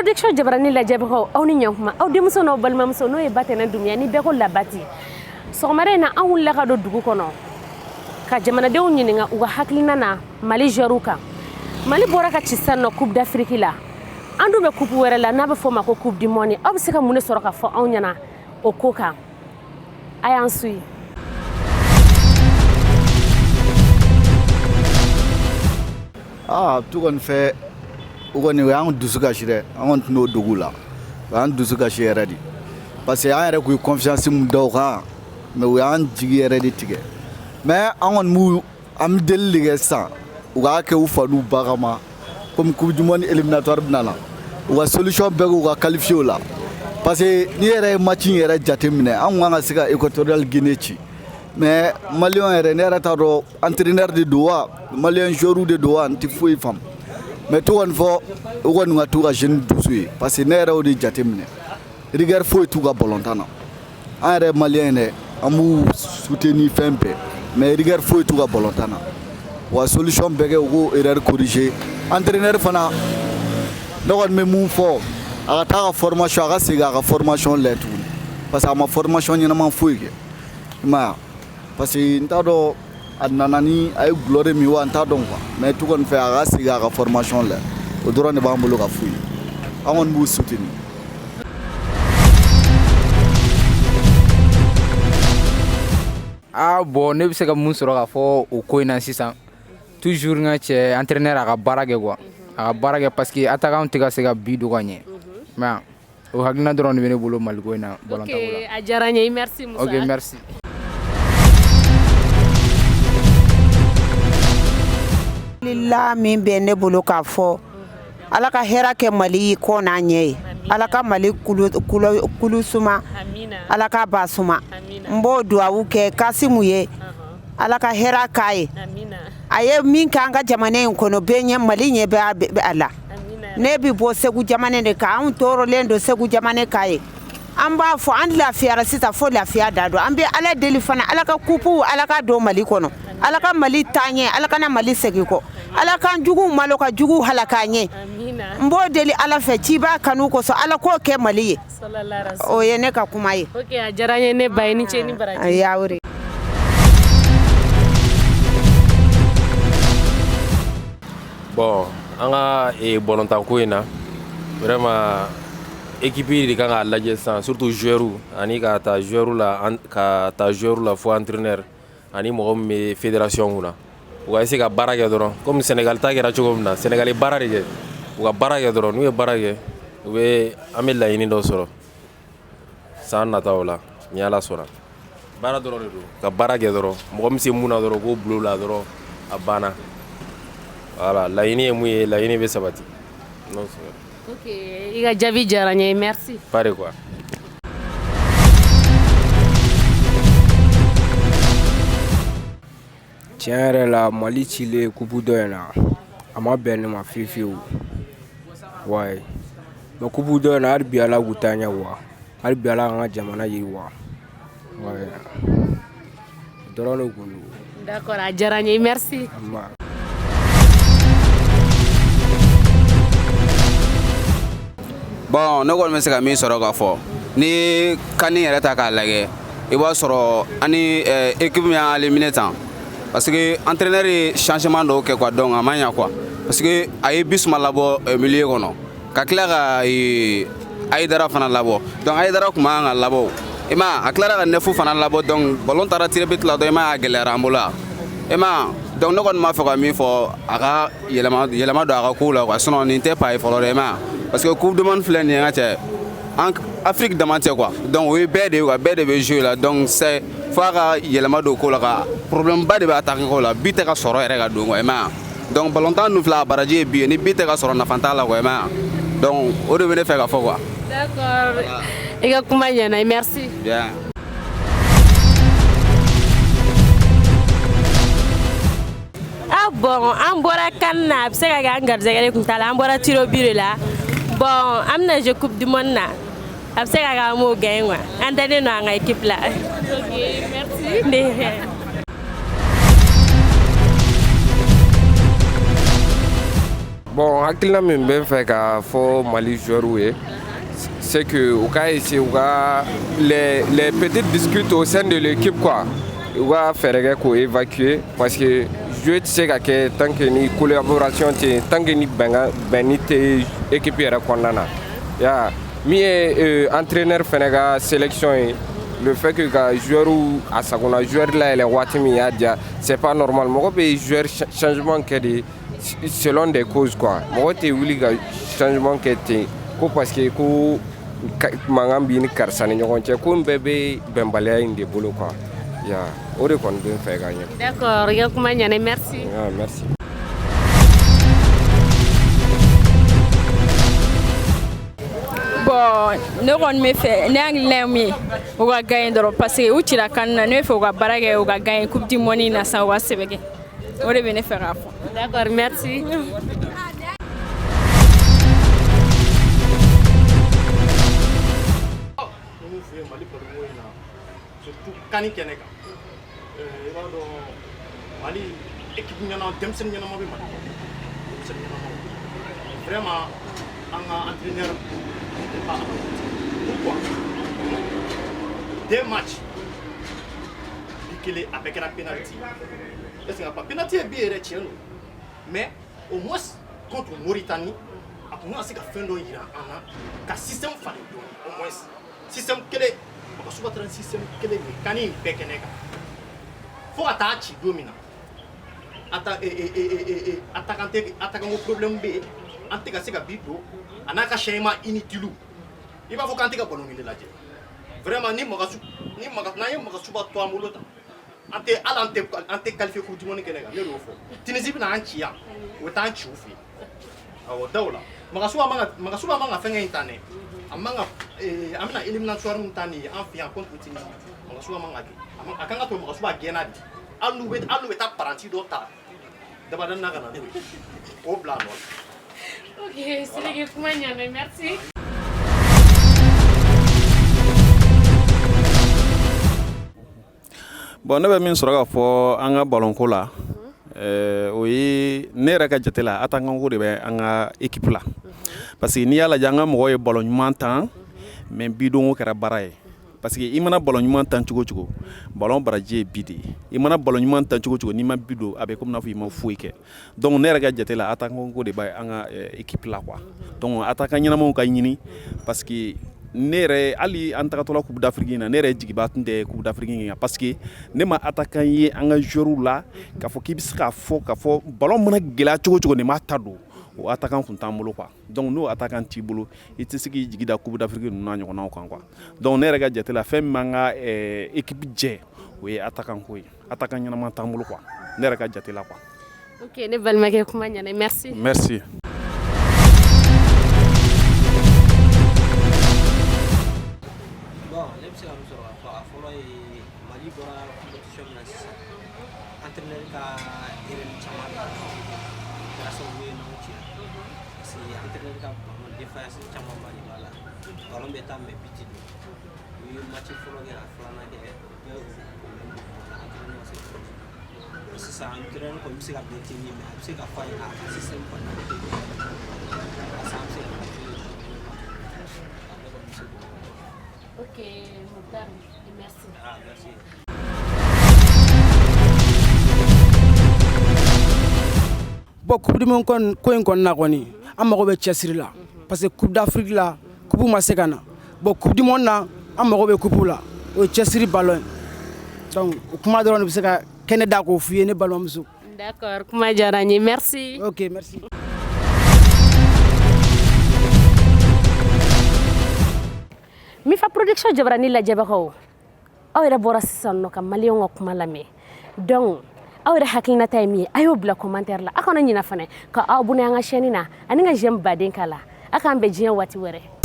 Production jabarani lajɛbagaw, aw ni ɲankuma. Aw denmuso n'aw balimamuso, n'o ye Batɛnɛ Dunbiya ni bɛɛ ko Labati. Sɔgɔmada in na, an wulila ka don dugu kɔnɔ ka jamanadenw ɲininka u ka hakilina na Mali joueurs kan. Mali bɔra ka ci sisan nɔ Coupe d'Afrique la, an dun bɛ coupe wɛrɛ la n'a bɛ fɔ o ma ko Coupe du monde. Aw bɛ se ka mun de sɔrɔ ka fɔ anw ɲɛna o ko kan? A y'an suit. Aa, tu kɔni fɛ, o kɔni o y'an dusu kasi dɛ. An kɔni tɛn'o dogo la, o y'an dusu kasi yɛrɛ de, parce que an yɛrɛ kun ye confiance mun da o kan, mais o y'an jigi yɛrɛ de tigɛ. Mais an kɔni b'u, an bɛ deli de kɛ sisan, u k'a kɛ u fa n'u ba kama. Komi Coupe du monde éliminatoire bɛna na, u ka solution bɛɛ k'u ka qualifier o la, parce que n'i yɛrɛ ye match in yɛrɛ jateminɛ, an kun kan ka se ka Équatorial Guinée ci. Mais maliyɛn yɛrɛ, ne yɛrɛ t'a dɔn entraîneur de don wa, maliyɛn joueur de don wa, n tɛ foyi faamu. Mais to kɔni fɔ, u kɔni ka t'u ka jeune dusu ye, parce que ne yɛrɛ y'o de jateminɛ, rigueur foyi t'u ka balontan na. An yɛrɛ maliyɛn dɛ, an b'u soutenir fɛn bɛɛ, mais rigueur foyi t'u ka balontan na. Wa solution bɛɛ kɛ u k'o erreur corriger. Entraîneur fana, ne kɔni bɛ mun fɔ, a ka taa ka formation, a ka segin a ka formation lajɛ tuguni, parce que a ma formation ɲɛnama foyi kɛ, i m'a ye. Parce que n t'a dɔn a nana ni a ye gulɔ de min wa, n t'a dɔn quoi. Mais tout kɔni fɛ, a ka segin a ka formation lajɛ, o dɔrɔn de b'an bolo ka f'u ye. An kɔni b'u soutenir. Ah bon, ne bɛ se ka mun sɔrɔ k'a fɔ o ko in na sisan? Toujours n ka cɛ entraîneur, a ka baara kɛ quoi, a ka baara kɛ, parce que attaquant tɛ ka se ka but don ka ɲɛ. Mais o hakilina dɔrɔn de bɛ ne bolo Maliko in na balontan ko la. A diyara n ye, merci Musa. Ok, merci. La min bɛ ne bolo k'a fɔ, Ala ka hɛrɛ kɛ Mali kɔ n'a ɲɛ ye, Ala ka Mali kulu suma, Ala ka ba suma. N b'o duwawu kɛ Kasimu ye, Ala ka hɛrɛ k'a ye. A ye min kɛ an ka jamana in kɔnɔ, bɛɛ ɲɛ, Mali ɲɛ bɛ a la. Ne bɛ bɔ Segu jamana de kan, anw tɔɔrɔlen don Segu jamana kan ye. An b'a fɔ an lafiyara sisan, fo lafiya da don. An bɛ Ala deli fana, Ala ka coupe, Ala ka don Mali kɔnɔ, Ala ka Mali taa ɲɛ, Ala kana Mali segin kɔ, Ala k'an juguw malo, ka juguw halaka ɲɛ. N b'o deli Ala fɛ, ciba kanu kosɔn, Ala k'o kɛ Mali ye. O ye ne ka kuma ye. Ok, a diyara n ye, ne ba ye. Ni ce ni baraji. Yawuri. Bon, an ka bɔlɔntanko in na, vraiment équipe de kan k'a lajɛ sisan, surtout joueur, ani ka taa joueur la, ka taa joueur la fo entraîneur ani mɔgɔ min bɛ fédération kunna, u ka essayer ka baara kɛ dɔrɔn, comme Sénégal ta kɛra cogo min na. Sénégal ye baara de kɛ, u ka baara kɛ dɔrɔn. N'u ye baara kɛ, u bɛ an bɛ laɲini dɔ sɔrɔ san nataw la, ni Ala sɔnna. Baara dɔrɔn de don, ka baara kɛ dɔrɔn. Mɔgɔ min se mun na dɔrɔn, k'o bila o la dɔrɔn, a banna. Voilà, laɲini ye mun ye, laɲini bɛ sabati. Ok, i ka jaabi diyara n ye, merci. Pas de quoi. Tiɲɛ yɛrɛ la, Mali cilen coupe dɔ in na, a ma bɛn ne ma fiyewu fiyewu. Wayi, mais coupe dɔ in na, hali bi Ala k'u taa ɲɛ wa, hali bi Ala k'an ka jamana yiriwa. Wayi, dɔrɔn de kun don. D'accord, a diyara n ye, merci. Bon, ne kɔni bɛ se ka min sɔrɔ k'a fɔ, ni CAN yɛrɛ ta k'a lajɛ, i b'a sɔrɔ ani équipe min y'an éliminé tan, parce que entraîneur ye changement dɔw kɛ quoi. Donc a ma ɲa quoi, parce que a ye Bissouma labɔ milieu kɔnɔ, ka tila ka Hayidara fana labɔ. Donc Hayidara tun man kan ka labɔ, i ma. A tilara ka neuf fana labɔ, donc ballon taara tir but la dɔrɔn, i ma, a gɛlɛyara an bolo yan, i ma. Donc ne kɔni b'a fɛ ka min fɔ, a ka yɛlɛma yɛlɛma don a ka kow la quoi. Sinon nin tɛ pas ye fɔlɔ dɛ, i ma, parce que Coupe du monde filɛ nin ye, n ka cɛ, an Afrique dama tɛ quoi. Donc o ye bɛɛ de ye quoi, bɛɛ de bɛ jouer la. Donc c'est f'a ka yɛlɛma don ko la, ka problème ba de bɛ attaque ko la, but tɛ ka sɔrɔ yɛrɛ ka don quoi, i ma. Donc ballon tan dun filɛ, a baraji ye but ye. Ni but tɛ ka sɔrɔ, nafa t'a la quoi, i ma. Donc o de bɛ ne fɛ ka fɔ quoi. D'accord, i ka kuma ɲɛna, merci. Bien. Ah bon, an bɔra CAN na, a bɛ se ka kɛ an garijɛgɛ de tun t'a la. An bɔra tir au but de la. Bon, an bɛna jouer Coupe du monde na, a bɛ se ka kɛ an b'o gagner quoi. An dalen don an ka équipe la. Ok, merci. Bon, hakilina min bɛ n fɛ k'a fɔ Mali joueurs ye, c'est que u ka essayer u ka les petites disputes au sein de l'équipe quoi, u ka fɛɛrɛ kɛ k'o évacuer, parce que jouer tɛ se ka kɛ tant que ni collaboration tɛ yen, tant que ni bɛnkan bɛnni tɛ équipe yɛrɛ kɔnɔna na. Ya min ye entraîneur fɛnɛ ka sélection ye, le fait que ka joueur a sagona joueur layɛlɛ waati min y'a diya, c'est pas normal. Mɔgɔ bɛ joueur changement kɛ de selon des causes quoi. Mɔgɔ tɛ wuli ka changement kɛ ten ko parce que ko mankan b'i ni karisa ni ɲɔgɔn cɛ. Ko in bɛɛ bɛ bɛnbaliya in de bolo quoi. Ya o de kɔni bɛ n fɛ ka ɲɛ. D'accord, i ka kuma ɲɛna, merci. Ah, merci. Bon, ne kɔni bɛ fɛ, ne hakilina ye min ye, u ka gagner dɔrɔn, parce que u cira CAN na. Ne bɛ fɛ u ka baara kɛ, u ka gagner Coupe du monde in na sisan, u ka sɛbɛ kɛ. O de bɛ ne fɛ k'a fɔ. D'accord, merci. Minnu fɛ Mali balonko in na, surtout CAN kɛnɛ kan, i b'a dɔn Mali équipe ɲɛnama, denmisɛnnin ɲɛnama bɛ Mali kɔnɔ, denmisɛnnin ɲɛnamaw. Vraiment, an ka entraîneur n'est pas à la hauteur. Pourquoi? Deux matchs bi kelen, a bɛɛ kɛra penalty. Est ce que pas penalty ye bi yɛrɛ, tiɲɛ don, mais au moins contre Mauritanie, a kun kan ka se ka fɛn dɔ yira an na ka système falen dɔɔni. Au moins système kelen, Magasuba taara ni système kelen de CAN in bɛɛ kɛnɛ kan fo ka taa ci don min na. Attaquant tɛ, attaquant ko problème bɛ yen, an tɛ ka se ka bi don a n'a ka changement inutile. I b'a fɔ k'an tɛ ka ballon de lajɛ. Vraiment, ni Magasu ni Maga n'an ye Magasuba to an bolo tan, an tɛ hali an tɛ qualifier Coupe du monde kɛnɛ kan. Ne de y'o fɔ. Tunisie bɛna an ci yan, u bɛ taa an ci u fɛ yen. Awɔ, da o la. Magasuba man ka fɛnkɛ in tan dɛ. A man ka an bɛna éliminatoire min ta nin ye an fɛ yan contre Tunisie, Magasuba man ka kɛ. A kan ka to Magasuba gɛnna de. Hali n'u bɛ taa paranti dɔ ta dabadani na ka na n'o ye k'o bila a nɔ la. Ok, Sidiki, kuma ɲɛna, merci. Bon, ne bɛ min sɔrɔ ka fɔ an ka balonko la, o ye ne yɛrɛ ka jate la, attaquant ko de bɛ an ka équipe la, parce que n'i y'a lajɛ, an ka mɔgɔw ye ballon ɲuman tan, mais bidonko kɛra baara ye, parce que i mana ballon ɲuman tan cogo cogo, ballon baraji ye bi de ye. I mana ballon ɲuman tan cogo cogo, n'i ma bi don, a bɛ komi n'a fɔ i ma foyi kɛ. Donc ne yɛrɛ ka jate la, attaquant ko de bɛ an ka équipe la quoi. Donc attaquant ɲɛnamaw ka ɲini, parce que ne yɛrɛ, hali an tagatɔla Coupe d'Afrique in na, ne yɛrɛ jigiba tun tɛ Coupe d'Afrique in kan, parce que ne ma attaquant ye an ka joueurs la k'a fɔ k'i bɛ se k'a fɔ k'a fɔ ballon mana gɛlɛya cogo cogo, nin b'a ta don. O attaquant kun t'an bolo quoi. Donc n'o attaquant t'i bolo, i tɛ se k'i jigi da Coupe d'Afrique ninnu n'a ɲɔgɔnnaw kan quoi. Donc ne yɛrɛ ka jate la, fɛn min b'an ka équipe jɛ, o ye attaquant ko ye. Attaquant ɲɛnama t'an bolo quoi, ne yɛrɛ ka jate la quoi. Ok, ne balimakɛ, kuma ɲɛna, merci. Merci. Bon, ne bɛ se ka min sɔrɔ ka fɔ, a fɔlɔ ye, Mali bɔra compétition min na sisan, entraîneur ka erreur caman bɛ kɛra sababu ye n'anw cira, parce que entraîneur ka ballon défaillance camanba de b'a la. Ballon bɛ taa, mais but tɛ don. U ye match fɔlɔ kɛ ka filanan kɛ, o bɛɛ o problème de kɔnɔna la. Entraîneur ma se ka sisan, entraîneur kɔni bɛ se ka maintenir, mais a bɛ se ka fɔ a ɲɛna a ka système kɔni na parce que an bɛ se ka qualifier. Ne kɔni bɛ se k'o fɔ. Ok, Mokhtar, merci. Ah, merci. Bon, Coupe du monde kɔni ko in kɔni na kɔni, an mago bɛ cɛsiri la, parce que Coupe d'Afrique la, coupe ma se ka na. Bon, Coupe du monde na, an mago bɛ coupe la, o ye cɛsiri ballon ye. Donc o kuma dɔrɔn de bɛ se ka kɛnɛ da k'o f'i ye, ne balimamuso. D'accord, kuma diyara n ye, merci. Ok, merci. Mifa Production jabarani lajɛbagaw, aw yɛrɛ bɔra sisan nɔ ka maliyɛnw ka kuma lamɛn. Donc aw yɛrɛ hakilinata ye min ye, a y'o bila commentaire la. A kana ɲina fana ka aw abonné an ka chaîne na ani ka j'aime baden k'a la. A k'an bɛn diɲɛ waati wɛrɛ.